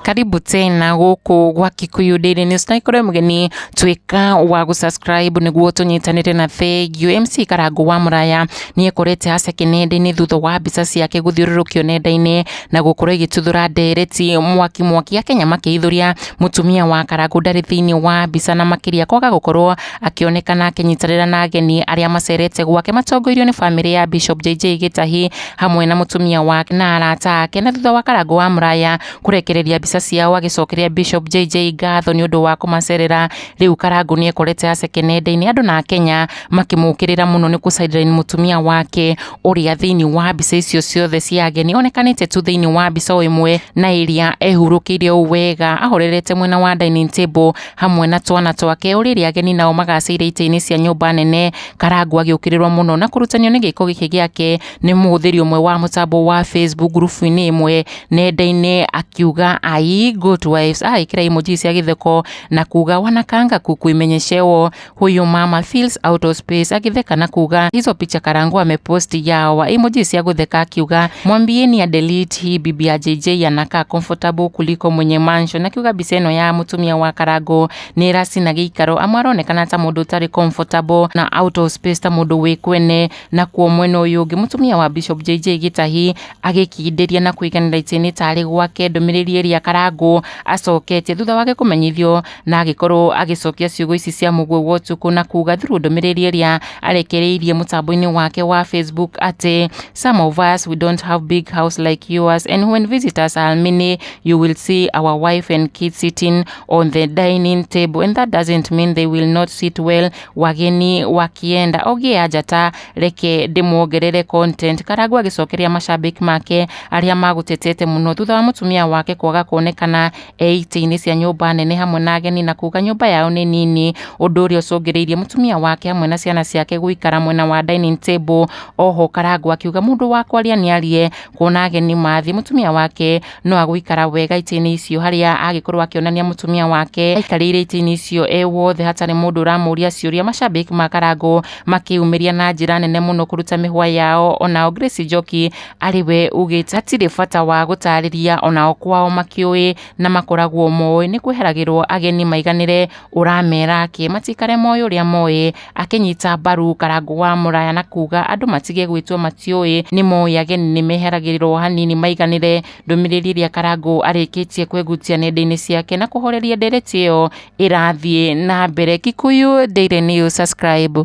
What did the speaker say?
Karibu tena gũkũ gwa Kikuyu Daily News na ikorwo mũgeni tuĩka wa gũ-subscribe nĩguo tũnyitanĩre na thengiũ. MC Karangũ wa Mũraya nĩ ekorete aceke nenda-inĩ thutha wa mbica ciake gũthiũrũrũkio nenda-inĩ na gũkorwo igĩtuthũra ndereti mwaki mwaki. Akenya makĩithũria mũtumia wa Karangũ ndarĩ thĩinĩ wa mbica na makĩria kwaga gũkorwo akĩonekana akĩnyitanĩra na ageni arĩa macerete gwake matongoirio nĩ bamĩrĩ ya Bishop JJ Gĩtahi hamwe na mũtumia wake na arata ake. Na thutha wa Karangũ wa Mũraya kũrekereria mbica ciao agĩcokeria Bishop JJ ngatho nĩ ũndũ wa kũmacerera, rĩu Karangũ nĩ ekorete aceke nenda-inĩ andũ na Akenya makĩmũkĩrĩra mũno nĩ kũ sideline mũtumia wake ũrĩa thĩinĩ wa mbica icio ciothe cia ageni onekanĩte tu thĩinĩ wa mbica o ĩmwe na ĩrĩa ehurũkĩire ũũ wega ahorerete mwena wa dining table hamwe na twana twake. O rĩrĩa ageni nao magacĩire itĩ-inĩ cia nyũmba nene, Karangũ agĩũkĩrĩrwo mũno na kũrutanio nĩ gĩko gĩkĩ gĩake nĩ mũhũthĩri ũmwe wa mũtambo wa Facebook ngurubu-inĩ ĩmwe nenda-inĩ akiuga ai good wives, agĩkĩra emoji cia gĩtheko na kuga wanakanga kuku imenyeshewo huyu mama feels out of space, agĩtheka na kuga hizo picha Karangũ ameposti yawa, emoji cia gũtheka akiuga mwambieni a delete hii bibi ya JJ anakaa comfortable kuliko mwenye mansion, akiuga mbica ĩno ya mũtumia wa Karangũ nĩ ĩracina gĩikaro amwe aronekana ta mũndũ ũtarĩ comfortable na out of space ta mũndũ wĩ kwene. Nakuo mwena ũyũ ũngĩ mũtumia wa Bishop JJ Gĩtahi agĩkindĩria na kũiganĩra itĩ-inĩ tarĩ gwake ndũmĩrĩri ĩrĩa Karangũ acoketie thutha wake kũmenyithio na agĩkorwo agĩcokia ciugo ici cia mũguĩ wa ũtukũ na kuga through ndũmĩrĩri ĩrĩa arekereirie mũtambo-inĩ wake wa Facebook atĩ some of us we don't have big house like yours and when visitors are many you will see our wife and kids sitting on the dining table and that doesn't mean they will not sit well wageni wakienda ogia njata reke ndĩmuongerere content. Karangũ agĩcokeria mashabiki make arĩa magũtetete mũno thutha wa mũtumia wake kwaga kuonekana e itĩ-inĩ cia nyũmba nene hamwe na ageni na kuga nyũmba yao nĩ nini, ũndũ ũrĩa ũcũngĩrĩirie mũtumia wake hamwe na ciana ciake gũikara mwena wa dining table. Oho Karangũ akiuga mũndũ wa kwaria nĩarie kuona ageni mathiĩ mũtumia wake no agũikara wega itĩ-inĩ icio harĩa agĩkorwo akĩonania mũtumia wake aikarĩire itĩ-inĩ icio e wothe hatarĩ mũndũ ũramũria ciũria. Mashabiki ma Karangũ makĩyumĩria na njĩra nene mũno kũruta mĩhwa yao, onao Grace Njoki arĩ we ugĩte hatirĩ bata wa gũtarĩria onao kwao makĩũĩ na makoragwo moĩ nĩ kweheragĩrwo ageni maiganĩre ũramera akĩ matikare moĩ ũrĩa moĩ, akĩnyita mbaru Karangũ wa Mũraya na kuga andũ matige gwĩtua matiũĩ nĩ moĩ ageni nĩ meheragĩrwo hanini maiganĩre. Ndũmĩrĩri ĩrĩa Karangũ arĩkĩtie kwegutia nenda-inĩ ciake na kũhoreria ndereti ĩyo ĩrathiĩ na mbere. Kikuyu Daily News, subscribe.